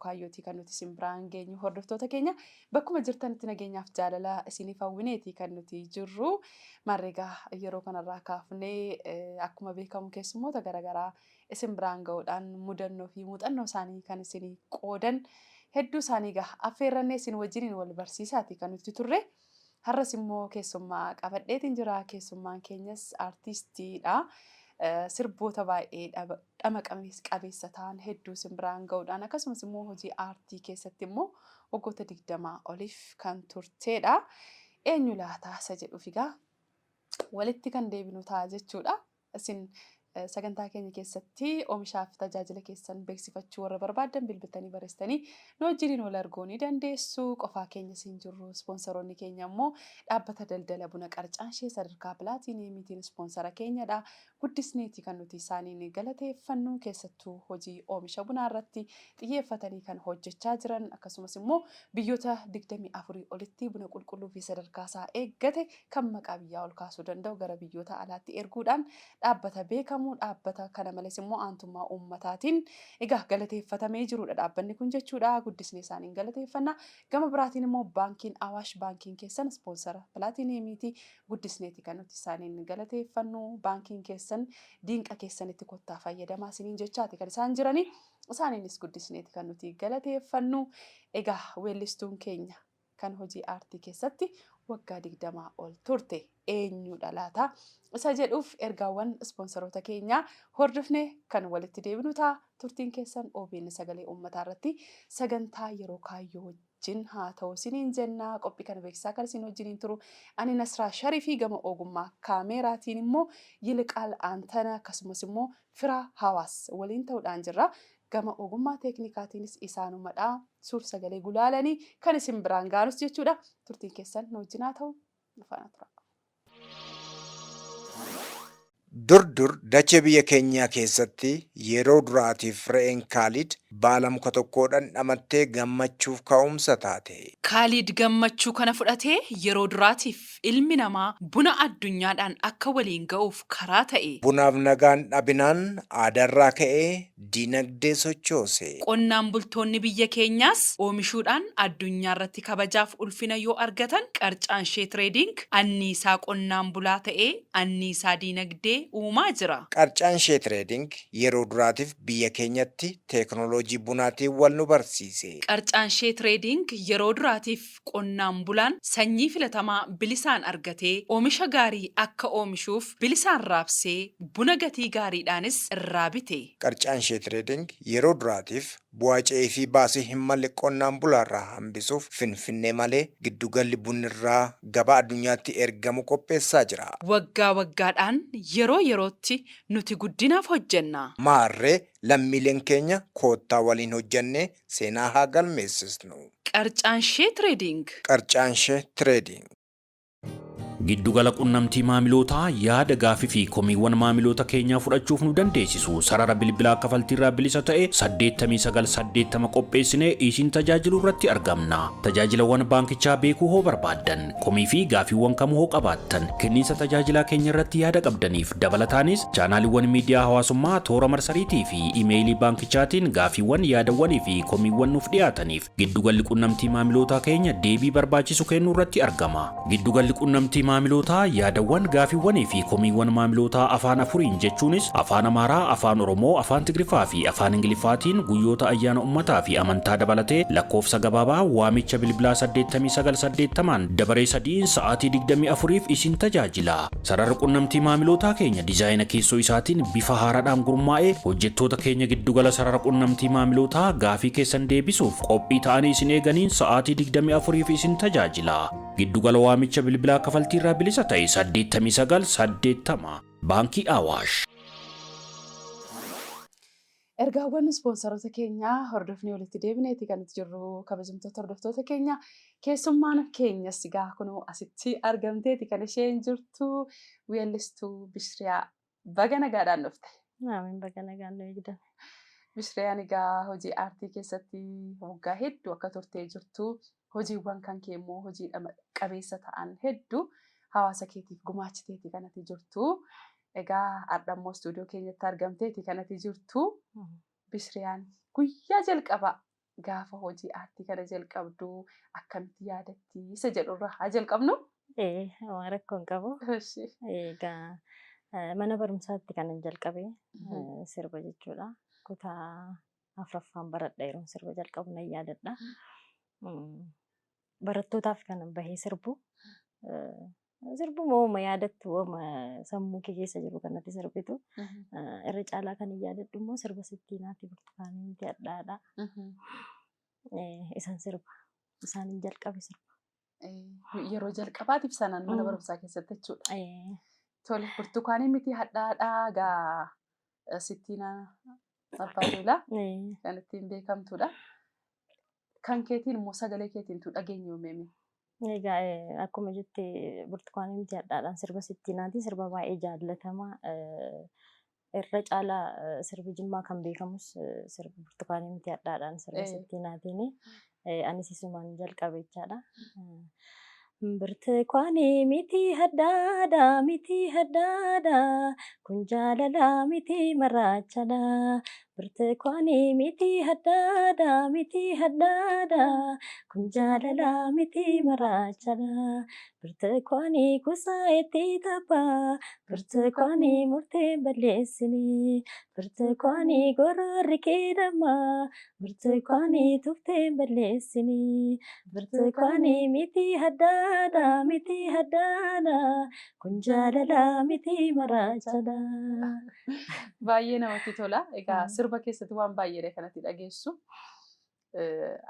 kaayyootii kan nuti isin biraan geenyu. Hordoftoota keenya, bakkuma jirtanitti nageenyaaf jaalala isiniif hawwineeti kan nuti jirru. Maarreegaa, yeroo kanarraa kaafnee akkuma beekamu keessummoota garaagaraa isin biraan ga'uudhaan mudannoo fi muuxannoo isaanii kan isinii qoodan hedduu isaanii gaha affeerrannee isin wajjiniin wal barsiisaati kan nuti turre. Har'as immoo keessummaa qabadheetiin jira. Keessummaan keenyas aartistiidha. Sirboota baay'ee dhama qabeessa ta'an hedduu isin biraan ga'uudhaan, akkasumas immoo hojii aartii keessatti immoo waggoota 20 oliif kan turteedha. Eenyu laata isa jedhuuf egaa walitti kan deebinu ta'a jechuudha. Isin sagantaa keenya keessatti oomishaa fi tajaajila keessan beeksifachuu warra barbaaddan bilbiltanii, barreessitanii nu wajjiniin wal arguu ni dandeessu. Qofaa keenya isin jirru, ispoonsaroonni keenya immoo dhaabbata daldala buna Qarcaanshee sadarkaa pilaatiiniyeemiitiin ispoonsara keenyadha. Guddisneeti kan nuti isaaniin galateeffannu, keessattuu hojii oomisha bunaa irratti xiyyeeffatanii kan hojjechaa jiran, akkasumas immoo biyyoota 24 olitti buna qulqulluu fi sadarkaa isaa eeggate kan maqaa biyyaa ol kaasuu danda'u gara biyyoota alaatti erguudhaan dhaabbata beekamu. Dhaabbata kana malees immoo aantummaa uummataatiin egaa galateeffatamee jirudha dhaabbanni kun jechuudha. Guddisnee isaaniin galateeffanna. Gama biraatiin immoo baankiin Awaash, baankiin keessan ispoonsara pilaatiiniyeemiiti. Guddisneeti kan nuti isaaniin galateeffannu. Baankiin keessan diinqa keessanitti kottaa fayyadamaa isiniin jechaati kan isaan jiranii. Isaaniinis guddisneeti kan nuti galateeffannu. Egaa weellistuun keenya kan hojii aartii keessatti waggaa 20 ol turte eenyudha laata isa jedhuuf ergaawwan ispoonsaroota keenyaa hordofne kan walitti deebinu ta'a. Turtiin keessan OBN Sagalee Uummataa irratti sagantaa yeroo kaayyoo wajjin haa ta'u isiniin jenna. Qophii kana beeksisaa kan isin wajjiniin turu ani Nasraa Sharifii, gama ogummaa kaameeraatiin immoo Yiliqaal Aantana, akkasumas immoo Firaa Hawaas waliin ta'uudhaan jirra. Gama ogummaa teeknikaatiinis isaanumadha. Suur sagalee gulaalanii kan isin biraan gaanus jechuudha. Turtiin keessan nu wajjin haa ta'u. Nu faana tura. Dur dur dachee biyya keenyaa keessatti yeroo duraatiif re'een Kaaliid baala muka tokkoo dhandhamattee gammachuuf ka'umsa taate. Kaaliid gammachuu kana fudhatee yeroo duraatiif ilmi namaa buna addunyaadhaan akka waliin ga'uuf karaa ta'e. Bunaaf nagaan dhabinaan aadaarraa ka'ee dinagdee sochoose. Qonnaan bultoonni biyya keenyaas oomishuudhaan addunyaarratti kabajaaf ulfina yoo argatan, Qarcaanshee Trading anniisaa qonnaan bulaa ta'ee anniisaa diinagdee uumaa jira. Qarcaanshee Trading yeroo duraatiif biyya keenyatti teeknooloojii bunaatiin wal nu barsiise. Qarcaanshee Trading yeroo duraatiif qonnaan bulaan sanyii filatamaa bilisaan argatee oomisha gaarii akka oomishuuf bilisaan raabsee buna gatii gaariidhaanis irraa bite. Qarcaanshee Trading yeroo duraatiif bu'aa ce'ii fi baasii hin malle qonnaan bulaarraa hambisuuf Finfinnee malee giddugalli bunnirraa gabaa addunyaatti ergamu qopheessaa jira. Waggaa waggaadhaan, yeroo yerootti nuti guddinaaf hojjenna. Maarree lammiileen keenya koottaa waliin hojjennee seenaa haa galmeessisnu. Qarcaanshee Trading. Qarcaanshee Trading. Giddugala qunnamtii maamilootaa yaada, gaafii fi komiiwwan maamiloota keenyaa fudhachuuf nu dandeessisu sarara bilbilaa kafaltiirraa bilisa ta'e 8980 qopheessinee isin tajaajilu irratti argamna. Tajaajilawwan baankichaa beekuu hoo barbaaddan, komii fi gaafiiwwan kamuu hoo qabaattan, kenniinsa tajaajilaa keenya irratti yaada qabdaniif, dabalataanis chaanaaliiwwan miidiyaa hawaasummaa, toora marsariitii fi imeeyilii baankichaatiin gaafiiwwan, yaadawwanii fi komiiwwan nuuf dhiyaataniif giddugalli qunnamtii maamilootaa keenya deebii barbaachisu kennuu irratti argama. Giddugalli qunnamtii maamilootaa yaadawwan, gaafiiwwanii fi komiiwwan maamilootaa afaan afuriin, jechuunis Afaan Amaaraa, Afaan Oromoo, Afaan Tigriffaa fi Afaan Ingiliffaatiin guyyoota ayyaana ummataa fi amantaa dabalatee lakkoofsa gabaabaa waamicha bilbilaa 8980n dabaree sadiin sa'aatii 24f isin tajaajila. Sararri qunnamtii maamilootaa keenya dizaayina keessoo isaatiin bifa haaraadhaan gurmaa'ee hojjettoota keenya giddugala sarara qunnamtii maamilootaa gaafii keessan deebisuuf qophii ta'anii isin eeganiin sa'aatii 24f isin tajaajila. Giddugala waamicha bilbilaa kafaltiirraa bilisa ta'e 89 80, Baankii Awaash. Ergaawwan ispoonsaroota keenyaa hordofnee walitti deebineeti kan nuti jirru. Kabajamtoota hordoftoota keenya, keessummaan keenyas egaa kunoo asitti argamteeti kan isheen jirtu. Weellistuu Bishriyaa, baga nagaadhaan dhufte. Amiin, baga nagaan nu eegdan. Bishriyaan egaa hojii aartii keessatti waggaa hedduu akka turtee jirtu, hojiiwwan kan kee immoo hojii dhama qabeessa ta'an hedduu hawaasa keetiif gumaachiteeti kan ati jirtu. Egaa har'a immoo istuudiyoo keenyatti argamteeti kan ati jirtu. Bishriyaan guyyaa jalqabaa Gaafa hojii aartii kana jalqabdu akkamitti yaadatti isa jedhurraa haa jalqabnu. Waan rakkoo hin qabu. Egaa mana barumsaatti kanan jalqabe sirba jechuudha. Kutaa afuraffaan baradha yeroon sirba jalqabu nan yaadadha. Barattootaaf kanan bahee sirbu. Sirbuma ooma yaadattu ooma sammuu kee keessa jiru kanatti sirbitu. Irra caalaa kan hin yaadadhu immoo sirba sittiinaati burtukaanii miti hadhaadha. Isan sirba. Isaanin jalqabe sirba. Yeroo jalqabaatiif sanaan mana barumsaa keessatti jechuudha. Tole, burtukaanii miti hadhaadhaa gaa sittiinaa Abbaa Duulaa kan ittiin beekamtudha. Kan keetiin immoo sagalee keetiin tu dhageenye yoomeme. Egaa akkuma jette burtukaanii miti hadhaadhaan sirba sittiinaati. Sirba baay'ee jaallatamaa. Irra caalaa sirbi Jimmaa kan beekamus sirba burtukaanii miti hadhaadhaan sirba sittiinaatiin. Anis isumaan jalqabe jechaadha. Burtukaanii miti hadhaadha miti hadhaadha kun jaalala miti maraachadha. Burtukaanii miti hadhaadha miti hadhaadha kun jaalala miti maraachadha. Burtukaanii kuusaa itti tapha burtukaanii murtee balleessini burtukaanii gororri kee damma burtukaanii tuftee balleessini burtukaanii miti hadhaadha miti hadhaadha kun jaalala miti maraachadha. Baay'ee namatti tola. Egaa sirba keessatti waan baay'eedha kanatti dhageessu.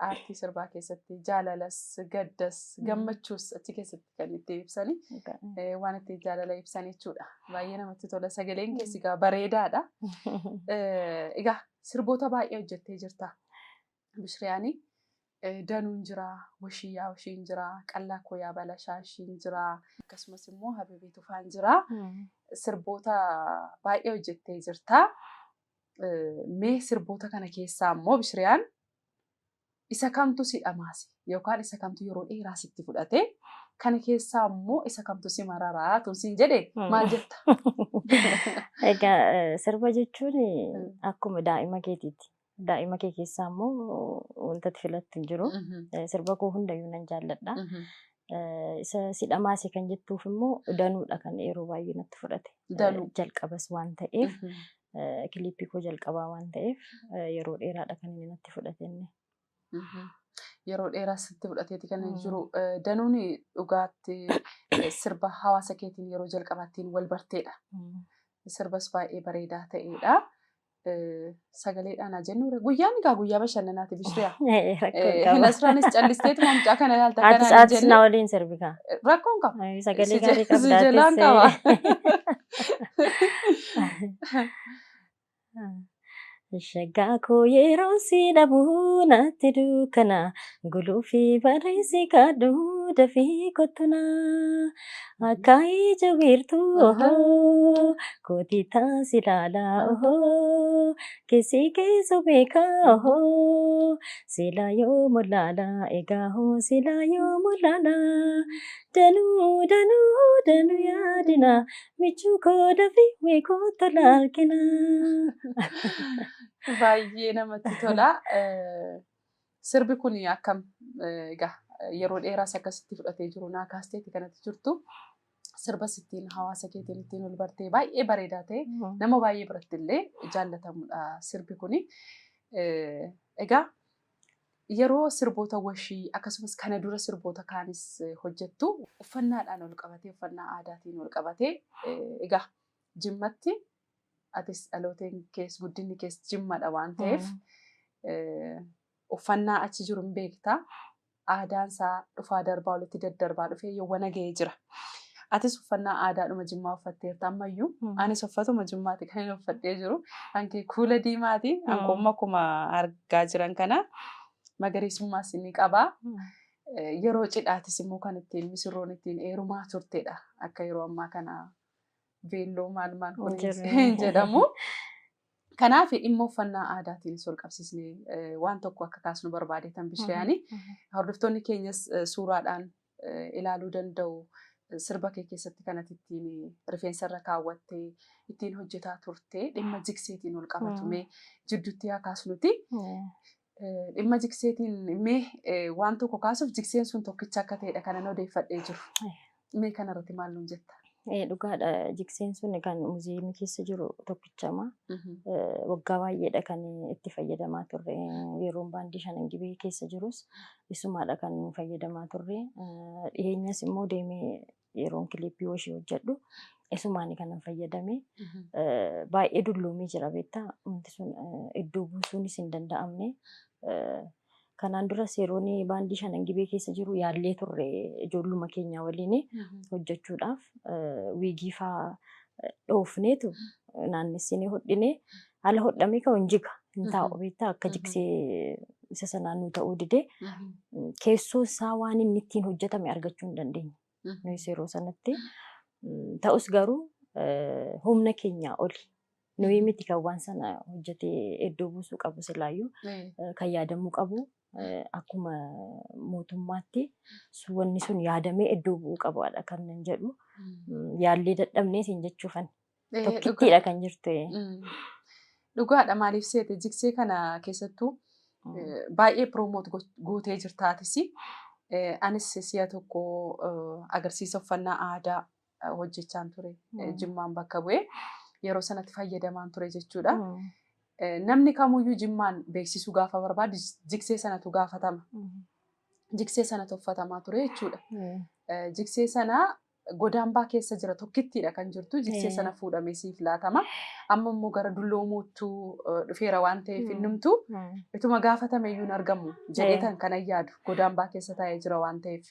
Aartii sirbaa keessatti jaalalas, gaddas, gammachuus achi keessatti kan itti ibsani. Waan ittiin jaalala ibsan jechuudha. Baay'ee namatti tola. Sagaleen keessi egaa bareedaadha. Egaa sirboota baay'ee hojjettee jirta. Bishriyaanii danuun jira, Washiyyaa Washiin jira, Qallaa Koo Yaa Balashaashiin jira, akkasumas immoo Habibee Tufaan jira. Sirboota baay'ee hojjettee jirta. Mee sirboota kana keessaa immoo Bishriyaan isa kamtu si dhamaase yookaan isa kamtu yeroo dheeraa sitti fudhate kana keessaa immoo isa kamtu si mararaa tun siin jedhe maal jetta? Egaa sirba jechuun akkuma daa'ima keetiiti. Daa'ima kee keessaa immoo wanta ati filattu hin jiru. Sirba koo hundayyuu nan jaalladha. Isa si dhamaase kan jettuuf immoo danuudha kan yeroo baay'ee natti fudhate. Danuu. Jalqabas waan ta'eef kiliippii koo jalqabaa waan ta'eef yeroo dheeraadha kan inni natti fudhate inni. Yeroo dheeraa sitti fudhateeti kan inni jiru. Danuun dhugaatti sirba hawaasa keetiin yeroo jalqabaattiin wal barteedha. Sirbas baay'ee bareedaa ta'edha. Sagaleedhaan haa jennu. Guyyaan egaa guyyaa bashannanaati Bishriyaa. Rakkoo hin qabu. Nasraanis callisteetuma mucaa kana ilaalta Atis akkanaan hin atis jenne. na waliin sirbi kaa. Rakkoon qaba. Sagalee Si gaarii si jalaan qaba. qabdaatis. Shaggaa koo yeroon si dhabu natti dukkana guluu fi barreessi kaadhu dafii kottu na akka ija wiirtuu ohoo kootii taasi ilaalaa ohoo keessi keessoo beekaa ohoo silaa yoo mul'aala egaa hoo silaa yoo mul'aala danuu danuu danuu yaadina michuu koo dafii mee kottu laalkina. Baay'ee namatti tola. Sirbi kun akkam egaa yeroo dheeraas akkasitti fudhatee jiru naa kaasteeti kanatti jirtu. Sirbas ittiin hawaasa keetiin ittiin ol bartee baay'ee bareedaa ta'e nama baay'ee biratti illee jaalatamudha sirbi kuni. Egaa yeroo sirboota washii akkasumas kana dura sirboota kaanis hojjettu uffannaadhaan ol qabatee uffannaa aadaatiin ol qabatee egaa Jimmatti atis dhalooteen kees guddinni kees Jimmadha waan ta'eef uffannaa achi jiru hin beekta. Aadaan isaa dhufaa darbaa walitti daddarbaa dhufee yowwana ga'ee jira. Atis uffannaa aadaadhuma Jimmaa uffatteerta ammayyuu. Anis uffatuma Jimmaati kan inni uffadhee jiru. Kan kee kuula diimaati. Kan koo immoo akkuma argaa jiran kana magariisummaas ni qaba. Yeroo cidhaatis immoo kan ittiin misirroon ittiin heerumaa turtedha. Akka yeroo ammaa kana veelloo maal maal kun hin jedhamu. Kanaaf dhimma uffannaa aadaatiinis wal qabsiisnee waan tokko akka kaasnu barbaadeetan Bishriyaani. Hordoftoonni keenyas suuraadhaan ilaaluu danda'u. Sirba kee keessatti kanatti ittiin rifeensa irra kaawwattee ittiin hojjetaa turte dhimma jigseetiin wal qabatu mee jidduutti haa kaasnuti. Dhimma jigseetiin mee waan tokko kaasuuf jigseen sun tokkicha akka ta'edha kanan odeeffadhee jiru. Mee kanarratti maal nuun jetta? Dhugaadha, jigseen sun kan muuziyeemii keessa jiru tokkichama. Waggaa baay'eedha kan itti fayyadamaa turre. Yeroon baandii Shanan Gibee keessa jirus isumaadha kan fayyadamaa turre. Dhiheenyas immoo deemee yeroon kiliippii washii hojjedhu isumaani kanan fayyadame. Baay'ee dulloomee jira beektaa. Wanti sun iddoo buusuunis hin danda'amne. Kanaan duras yeroon baandii Shanan Gibee keessa jiru yaallee turre ijoolluma keenya waliin hojjechuudhaaf wiigii faa dhoofneetu naannessinee hodhinee haala hodhamee ka'u hin jiga hin taa'u beektaa, akka jigsee isa sanaan nu ta'uu didee keessoo isaa waan inni ittiin hojjetame argachuu hin dandeenye. Nuyis yeroo sanatti ta'us garuu humna keenyaa oli. Nuyi miti kan waan sana hojjetee iddoo buusuu qabu, silaayyuu kan yaadamuu qabu akkuma mootummaatti wanni sun yaadamee iddoo bu'uu qabaadha kan nan jedhu. Yaallee dadhabnee siin jechuufan. Tokkittiidha kan jirtu. Dhugaadha, maaliif seete, jigsee kana keessattuu baay'ee promote gootee jirtaatis. Anis si'a tokko agarsiisa uffannaa aadaa hojjechaan ture. Jimmaan bakka bu'ee yeroo sanatti fayyadamaan ture jechuudha. Namni kamuyyuu Jimmaan beeksisuu gaafa barbaadu jigsee sanatu gaafatama. Jigsee sanatu uffatamaa ture jechuudha. Jigsee sana godaambaa keessa jira, tokkittiidha kan jirtu, jigsee sana fuudhamee siif laatama. Amma immoo gara dulloomuuttuu dhufeera waan ta'eef innumtuu ituma gaafatame iyyuu hin argamu jedheetan kanan yaadu, godaambaa keessa taa'ee jira waan ta'eef.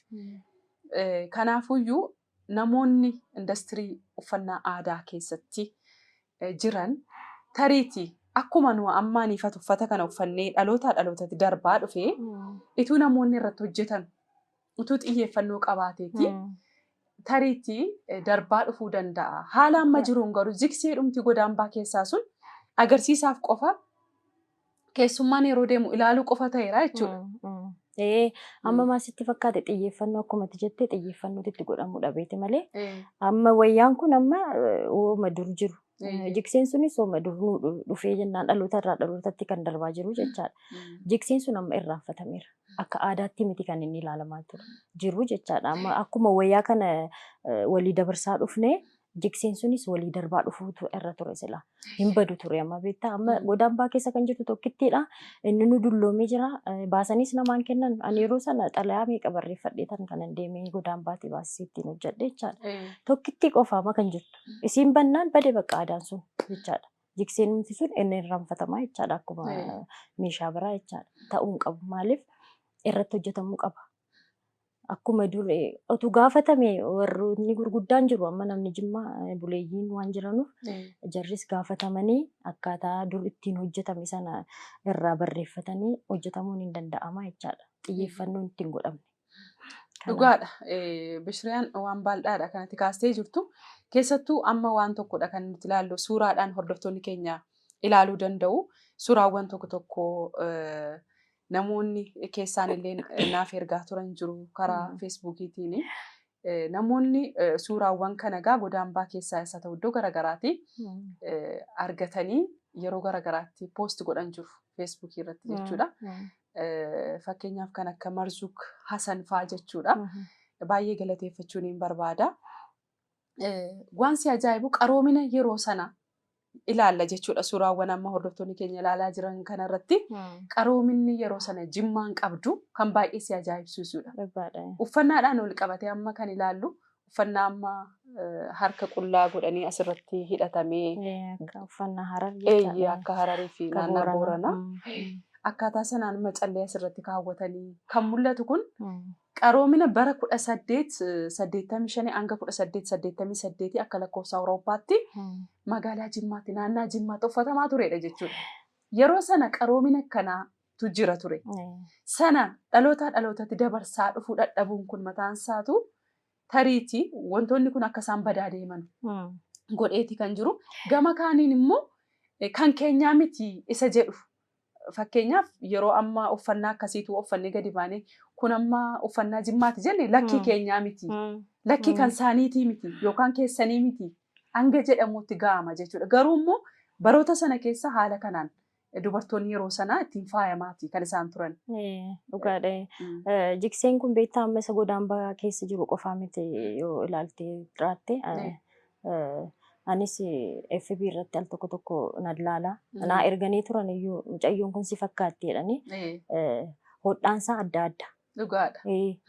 Kanaafuyyuu namoonni indastirii uffannaa aadaa keessatti jiran tariitii akkuma nu ammaan ifatu uffata kana uffannee dhalootaa dhalootatti darbaa dhufee ituu namoonni irratti hojjetan, utuu xiyyeeffannoo qabaateeti tariitii darbaa dhufuu danda'a. Haala amma jiruun garuu jigsee dhumti godaambaa keessaa sun agarsiisaaf qofa, keessummaan yeroo deemu ilaaluu qofa ta'eera jechuudha. Amma maal sitti fakkaate, xiyyeeffannoo akkuma ati jettee xiyyeeffannootu itti godhamuu dhabeeti malee amma wayyaan kun amma ooma dur jiru. Jigseen sunis ooma dur nuu dhufee jennaan dhaloota irraa dhalootatti kan darbaa jiru jechaadha. Jigseen sun amma irraanfatameera. Akka aadaatti miti kan inni ilaalamaa ture jiru jechaadha. Amma akkuma wayyaa kana walii dabarsaa dhufnee jigseen sunis walii darbaa dhufuutu irra ture sila. Hin badu ture amma beektaa. Amma godaambaa keessa kan jirtu tokkittiidha. Inni nu dulloomee jira. Baasaniis namaan kennan. Ani yeroo sana xalayaa meeqa barreeffadhee tan kanan deemee godaambaatii baasisee ittiin hojjedhe jechaadha. Tokkittii qofa amma kan jirtu. Isiin bannaan bade bakka aadaan sun jechaadha. Jigseen sun inni irraanfatamaa jechaadha, akkuma meeshaa biraa jechaadha. Ta'uu hin qabu. Maaliif, irratti hojjetamuu qaba. Akkuma dur otuu gaafatame warroonni gurguddaan jiru, amma namni Jimmaa buleeyyiin waan jiranuuf jarris gaafatamanii akkaataa dur ittiin hojjetame sana irraa barreeffatanii hojjetamuun hin danda'ama jechaadha. Xiyyeeffannoon ittiin godhamne. Dhugaadha. Bishiriyaan waan baaldhaadha kanatti kaastee jirtu. Keessattuu amma waan tokkodha kan nuti ilaallu, suuraadhaan hordoftoonni keenya ilaaluu danda'u. Suuraawwan tokko tokko namoonni keessaan illee naaf ergaa turan jiru karaa Feesbuukiitiin. Namoonni suuraawwan kana egaa godaambaa keessaa isa ta'u iddoo garaagaraati argatanii yeroo garaagaraatti post godhan jiru Feesbuukii irratti jechuudha. Fakkeenyaaf kan akka Marzuk Hasan fa'aa jechuudha. Baay'ee galateeffachuun hin barbaada. Waan si ajaa'ibu qaroomina yeroo sana ilaalla jechuudha. Suuraawwan amma hordoftoonni keenya ilaalaa jiran kanarratti qaroominni yeroo sana Jimmaan qabdu kan baay'ee si ajaa'ibsiisudha. Uffannaadhaan ol qabatee amma kan ilaallu uffannaa amma harka qullaa godhanii asirratti hidhatamee Akka uffannaa Harar eeyyee, akka Hararii fi naannoo Booranaa akkaataa sanaan macallee asirratti kaawwatanii kan mul'atu kun qaroomina bara 1885 hanga 1888 akka lakkoofsa Awurooppaatti magaalaa Jimmaatti, naannaa Jimmaatti uffatamaa turedha jechuudha. Yeroo sana qaroomina akkanaatu jira ture. Sana dhalootaa dhalootatti dabarsaa dhufuu dadhabuun kun mataan isaatu tariitii wantoonni kun akka isaan badaa deeman godheeti kan jiru. Gama kaaniin immoo kan keenyaa miti isa jedhu, fakkeenyaaf yeroo amma uffannaa akkasiitu uffannee gadi baanee kun amma uffannaa Jimmaati jenne, lakkii keenyaa miti. Lakkii kan isaaniitii miti yookaan keessanii miti hanga jedhamutti ga'ama jechuudha. Garuu immoo baroota sana keessa haala kanaan Dubartoonni yeroo sanaa ittiin faayamaati kan isaan turan. Dhugaadha. Jigseen kun beektaa amma isa godaambaa keessa jiru qofaa miti yoo ilaalte jiraatte. Anis FB irratti al tokko tokko nan ilaala. Naa erganii turan iyyuu mucayyoon kun si fakkaatti jedhanii hodhaansaa adda adda. Dhugaadha.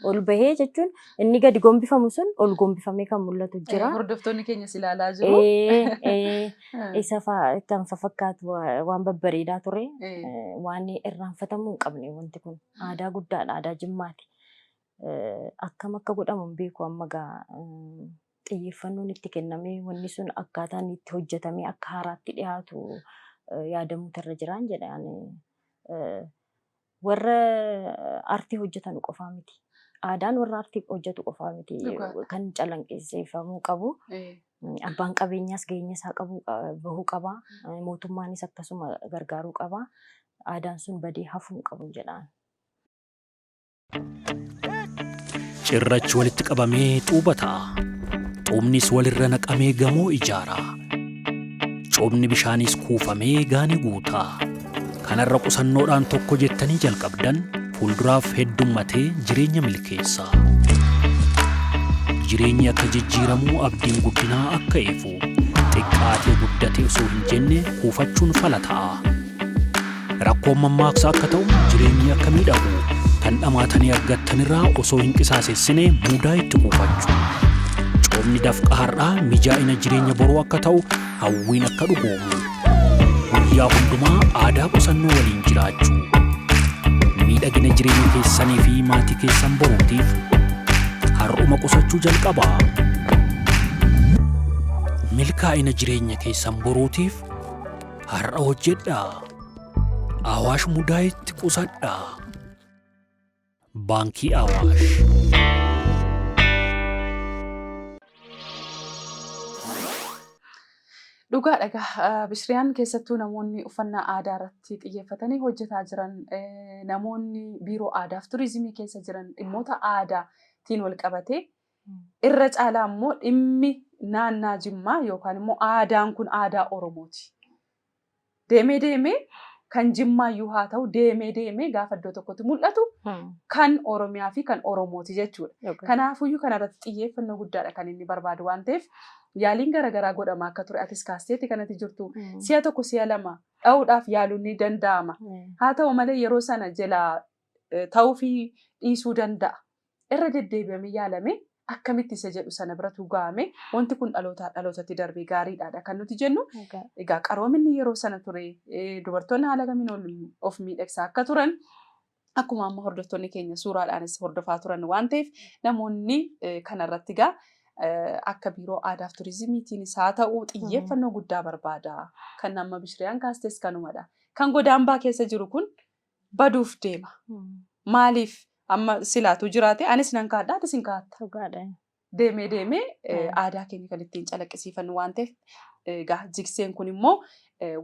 Ol bahee jechuun inni gadi gombifamu sun ol gombifamee kan mul'atu jira. Hordoftoonni keenyas ilaalaa jiru. Isa kan fakkaatu waan babbareedaa ture. Waan irraanfatamuu hin qabne wanti kun aadaa guddaadha, aadaa Jimmaati. Akkam akka godhamu hin beeku amma gaa xiyyeeffannoon itti kennamee wanni sun akkaataan itti hojjetamee akka haaraatti dhiyaatu yaadamuutu irra jiraan jedha. Warra aartii hojjetanu qofaa miti. Aadaan warra aartii hojjetu qofaa miti kan calanqisiifamuu qabu. Abbaan qabeenyaas gahee isaa qabu bahuu qaba. Mootummaanis akkasuma gargaaruu qaba. Aadaan sun badee hafuu hin qabu jedhaan. Cirrachi walitti qabamee xuuba ta'a. Xuubnis walirra naqamee gamoo ijaara. Coobni bishaaniis kuufamee gaanii guuta. Kanarra qusannoodhaan tokko jettanii jalqabdan fuulduraaf heddummatee jireenya milkeessa. Jireenyi akka jijjiiramu abdiin guddinaa akka ifu xiqqaatee guddatee osoo hin jenne kuufachuun fala ta'a. Rakkoon mammaaksa akka ta'u jireenyi akka miidhagu kan dhamaatanii argattanirraa osoo hin qisaasessine mudaa itti kuufachuu. Coomni dafqa har'aa mijaa'ina jireenya boruu akka ta'u hawwiin akka dhugoomu. Guyyaa hundumaa aadaa qusannoo waliin jiraachuu. Miidhagina jireenya keessanii fi maatii keessan boruutiif har'uma qusachuu jalqabaa. Milkaa'ina jireenya keessan boruutiif har'a hojjedhaa. Awaash Mudaayitti qusadhaa. Baankii Awaash. Dhugaadha egaa Bishriyaan keessattuu namoonni uffannaa aadaa irratti xiyyeeffatanii hojjetaa jiran namoonni biiroo aadaaf turizimii keessa jiran dhimmoota aadaatiin wal qabatee irra caalaa immoo dhimmi naannaa Jimmaa yookaan immoo aadaan kun aadaa Oromooti. Deemee deemee kan Jimmaayyuu haa ta'u deemee deemee gaafa iddoo tokkotti mul'atu kan Oromiyaa fi kan Oromooti jechuudha. Kanaafuyyuu kanarratti xiyyeeffannoo guddaadha kan inni barbaadu waan ta'eef yaaliin garaagaraa godhama akka ture atis kaasteetti kanatti jirtu si'a tokko si'a lama dha'uudhaaf yaaluun ni danda'ama. Haa ta'u malee yeroo sana jalaa ta'uufii dhiisuu danda'a. Irra deddeebi'amee yaalamee akkamitti isa jedhu sana biratu ga'ame wanti kun dhalootaa dhalootatti darbee gaariidhaadha kan nuti jennu. Egaa qaroominni yeroo sana ture dubartoonni haala kamiin of miidhagsaa akka turan akkuma amma hordoftoonni keenya suuraadhaanis hordofaa turan waan ta'eef namoonni kanarratti egaa akka biiroo aadaaf turizimiitiinis haa ta'u xiyyeeffannoo guddaa barbaada. Kan amma Bishiriyaan kaastes kanumadha. Kan godaambaa keessa jiru kun baduuf deema. Maaliif amma silaatu jiraate anis nan kaadha atis hin kaatta. Dhugaadha. Deemee deemee aadaa keenya kan ittiin calaqqisiifannu waan ta'eef egaa jigseen kun immoo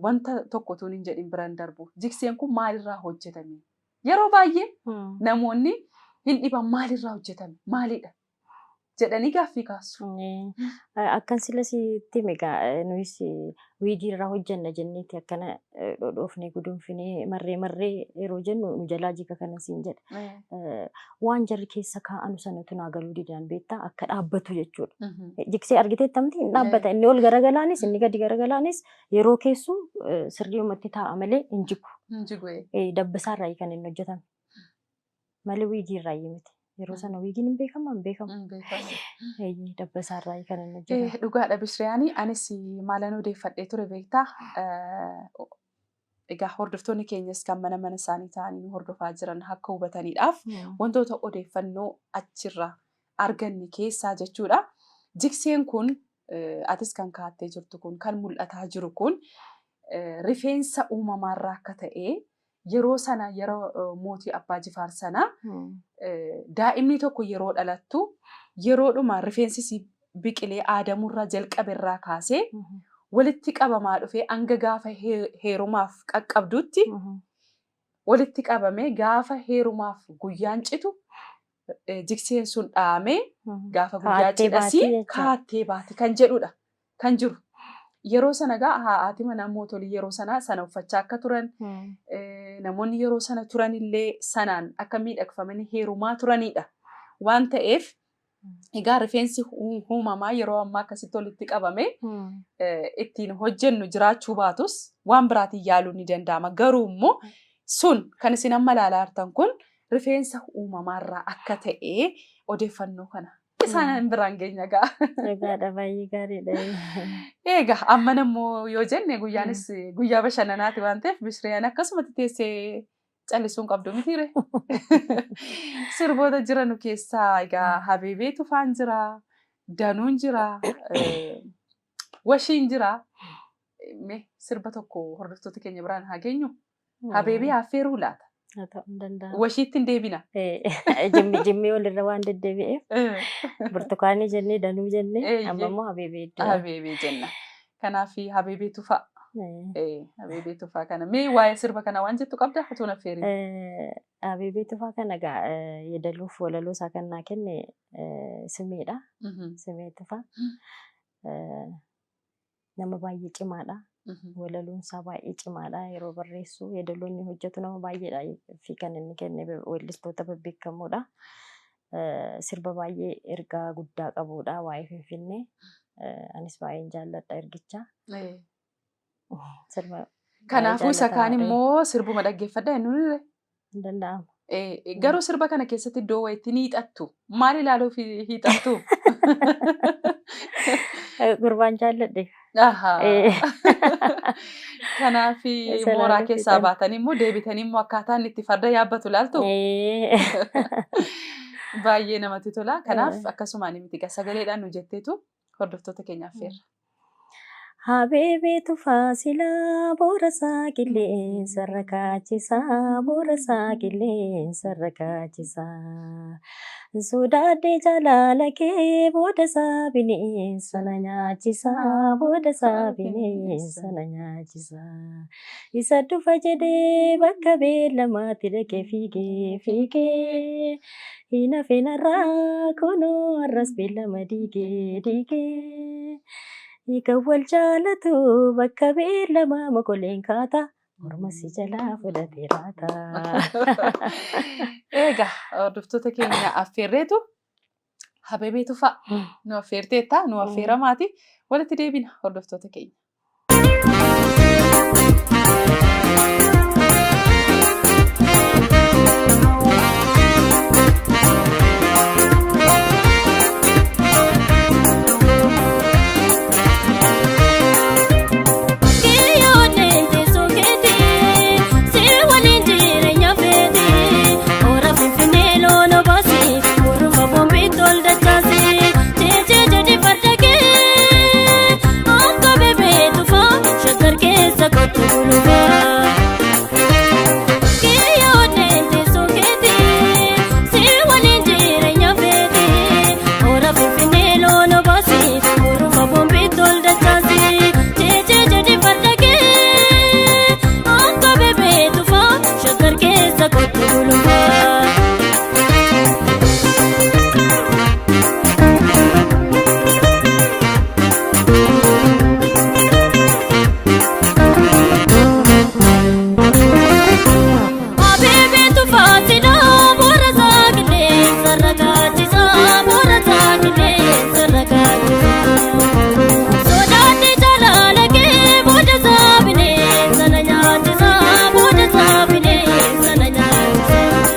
wanta tokko utuu hin jedhin bira hin darbu. Jigseen kun maalirraa hojjetame? Yeroo baay'ee namoonni hin dhiban maalirraa hojjetame? Maalidha? jedhanii gaaffii kaasu. Akkan sila sitti hime egaa nuyis wiigii irraa hojjenna jenneeti akkana dhodhoofnee guduunfinee marree marree yeroo jennu nu jalaa jiga kana siin jedha. Waan jarri keessa kaa'anu sanatu naa galuu didaan beektaa akka dhaabbatu jechuudha. Jigsee argiteetta miti hin dhaabbata inni ol garagalaanis inni gadi garagalaanis yeroo keessu sirriumatti taa'a malee hin jigu. Hin jigu. Dabbasaarraa kan inni hojjetame. Malee wiigii irraa miti. Yeroo sana wiigiin hin beekamu hin beekamu. Hin beekamu. Eeyyee dabbasaa irraa kan inni hojjetame. Dhugaadha Bishriyaanii anis maalan odeeffadhee ture beektaa. Egaa hordoftoonni keenyas kan mana mana isaanii ta'anii nu hordofaa jiran akka hubataniidhaaf wantoota odeeffannoo achirraa arganne keessaa jechuudha. Jigseen kun atis kan kaattee jirtu kun kan mul'ataa jiru kun rifeensa uumamaarraa akka ta'e yeroo sana yeroo mootii Abbaa Jifaar sana daa'imni tokko yeroo dhalattu yeroodhuma rifeensi isii biqilee aadamurraa jalqaberraa kaasee walitti qabamaa dhufee hanga gaafa heerumaaf qaqqabdutti walitti qabamee gaafa heerumaaf guyyaan citu jigseen sun dhahamee gaafa guyyaa Kaattee cidhasii baati jechuudha. kaattee baati kan jedhudha kan jiru. Yeroo sana egaa haati manaa mootolii yeroo sanaa sana uffachaa akka turan, namoonni yeroo sana turan illee sanaan akka miidhagfamanii heerumaa turanidha. Waan ta'eef egaa rifeensi uumamaa yeroo ammaa akkasitti walitti qabame ittiin hojjennu jiraachuu baatus waan biraatiin yaaluun ni danda'ama. Garuu immoo sun kan isin amma ilaalaa jirtan kun rifeensa uumamaarraa akka ta'e odeeffannoo kana isaan biraan geenya ga'a. Dhugaadha, baay'ee gaariidha. Egaa amma immoo yoo jenne guyyaanis guyyaa bashannanaati waan ta'eef Bishriyaan akkasumatti teessee callisuu hin qabdu mitiire. Sirboota jiranu keessaa egaa Habeebee Tufaan jira, Danuun jira, Washiin jira. Mee sirba tokko hordoftoota keenya biraan haa geenyu. Habeebee affeeruu laata? Haa ta'uu hin danda'amu. Washiitti hin deebina. Jimmi jimmi walirra waan deddeebi'eef burtukaanii jennee, Danuu jennee, amma immoo Habeebee iddoo. Habeebee jenna. Kanaaf Habeebee Tufaa. Habeebee Tufaa kana. Mee waa'ee sirba kana waan jettu qabda utuu affeerin? Habeebee Tufaa kana egaa yeedaluuf walaloo isaa kan naa kenne Simeedha. Simee Tufaa. Nama baay'ee cimaadha. Walaloon isaa baay'ee cimaadha. Yeroo barreessu yeedaloo inni hojjetu nama baay'eedha fi kan inni kenne weellistoota bebbeekamoodha. Sirba baay'ee ergaa guddaa qabudha waa'ee Finfinnee. Anis baay'een jaalladha ergicha. Sirba Kanaafuu isa kaan jaallatamaadha. Immoo sirbuma dhaggeeffadha inni nurre. Hin danda'amu. Garuu sirba kana keessatti iddoo wayiitti ni hiixattu. Maal ilaaluuf hiixattu? Gurbaan jaalladhe. Kanaaf Isa mooraa ilaaluuf keessaa hiixan. Baatanii immoo deebitanii immoo akkaataa inni itti farda yaabbatu ilaaltu. Baay'ee namatti tola. Kanaaf akkasumaan miti egaa sagaleedhaan nu jetteetu hordoftoota keenyaaf feerra. Habeebee Tufaa silaa boora isaa qilleensarra kaachisaa, boora isaa qilleensarra kaachisaa. Sodaadhee jaalala kee booda isaa bineensa na nyaachisaa, booda isaa bineensa na nyaachisaa. Isa dhufa jedhee bakka beellamaatti dhaqee fiigee fiigee hin hafeenarraa kunoo har'as beellama diigee diigee. Kan wal jaalatu bakka beellamaa mokoleen kaata. Morma si jalaa fudhatee laata. Egaa hordoftoota keenya affeerreetu Habeebee Tufaa nu affeerteetta, nu affeeramaati. Walitti deebina, hordoftoota keenya. Kiyyoon teessoo keetii si waliin jireenya feetii hora Finfinnee loon obaasi morma boombii tol dachaasi jeejee jedhi farda kee akka beebee tufaa Shaggar keessa kottu gulufaa. Kiyyoon teessoo keetii si waliin jireenya feetii hora Finfinnee loon obaasi morma boombii tol dachaasi jeejee jedhi farda kee akka beebee tufaa Shaggar keessa kottu gulufaa. Habeebee Tufaa silaa boora isaa qilleensarra kaachisaa, boora isaa qilleensarra kaachisaa. Sodaanni jaalala kee booda isaa bineensa na nyaachisaa, booda isaa bineensa na nyaachisaa.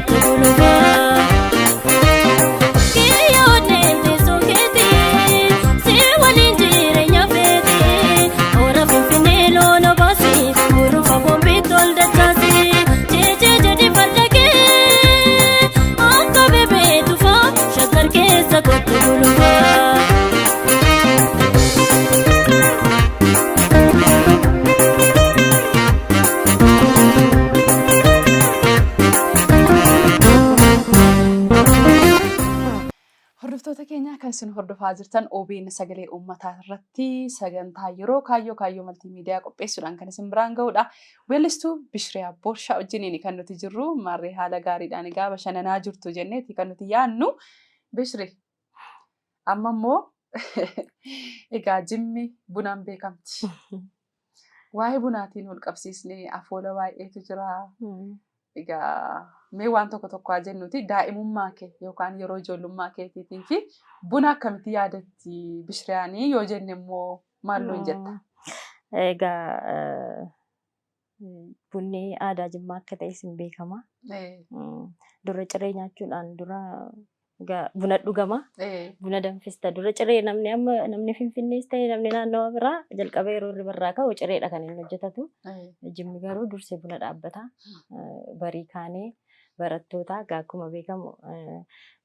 kottu gulufaa. Kiyyoo deemtee sokeetii si waliin jireenya feetii hora Finfinnee loon obaasii murufa boombii tol dachaasii jeejee jedhi farda kee akka bebeetu faa shakkar keessa kottu gulufaa. Hordoftoota keenya kan isin hordofaa jirtan OBN Sagalee Uummataa irratti sagantaa yeroo kaayyoo kaayyoo maltiimiidiyaa qopheessuudhaan kan isin biraan ga'udha. Weellistuu Bishiriyaa Boorshaa wajjiniin kan nuti jirru maarree haala gaariidhaan egaa bashannanaa jirtu jenneeti kan nuti yaadnu. Bishri amma immoo egaa Jimmi bunaan beekamti. Waa'ee bunaatiin wal qabsiisnee afoola baay'eetu jira. Egaa mee waan tokko tokko haa jennuuti daa'imummaa kee yookaan yeroo ijoollummaa keetiitii fi buna akkamitti yaadatti Bishriyaanii yoo jenne immoo maal nuun jetta? Egaa bunni aadaa Jimmaa akka ta'e sin beekama. Dura ciree nyaachuudhaan dura egaa buna dhugama. Buna danfista. Dura ciree namni amma namni Finfinnees ta'e namni naannawa biraa jalqaba yeroo hirribarraa ka'u cireedha kan inni hojjetatu. Jimmi garuu dursee buna dhaabbata. Barii kaanee barattoota egaa akkuma beekamu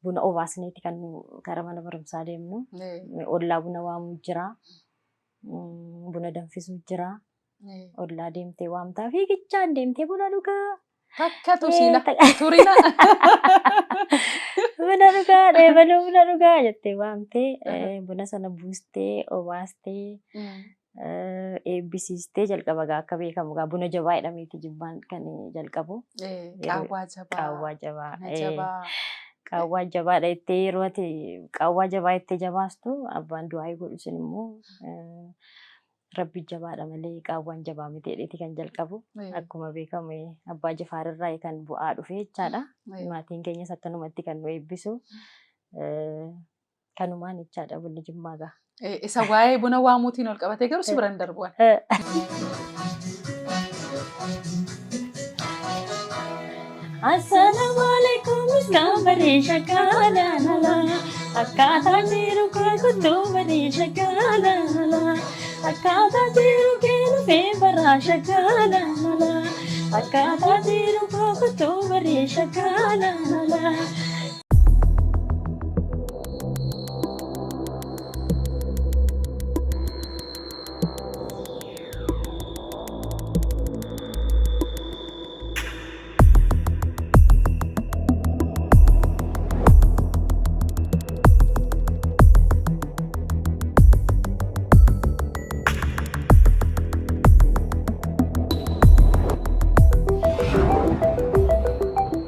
buna obaasneeti kan nu gara mana barumsaa deemnu. Ollaa buna waamuu jira. Buna danfisuu jira. Ollaa deemtee waamtaa fiigichaan deemtee buna dhugaa. Takkatu siila turina. Buna dhugaa dheebaluu buna dhugaa jettee waamtee buna sana buustee obaastee eebbisiistee jalqaba gaa akka beekamu gaa buna jabaa jedhameeti Jimmaan kan jalqabu. Qaawwaa jabaa. Qaawwaa jabaa. Buna jabaa. Qaawwaa jabaadha jettee yeroo ati qaawwaa jabaa jettee jabaastu abbaan du'aayii godhu sun immoo Rabbi jabaadha malee qaawwaan jabaa miti jedheeti kan jalqabu. Akkuma beekamu abbaa Jifaar irraa kan bu'aa dhufe jechaadha. Maatiin keenyas akkanumatti kan nu eebbisu. Kanumaan jechaadha bunni Jimmaa gaa. Isa waa'ee buna waamuutiin ol qabatee garuu si biran darbu'an. Assalaamu alaikum iskaan bareesha kaalala akkaataa jiru kee kuttuu bareesha kaalala akkaataa jiru kee dhufee baraasha kaalala akkaataa jiru kee kuttuu bareesha kaalala.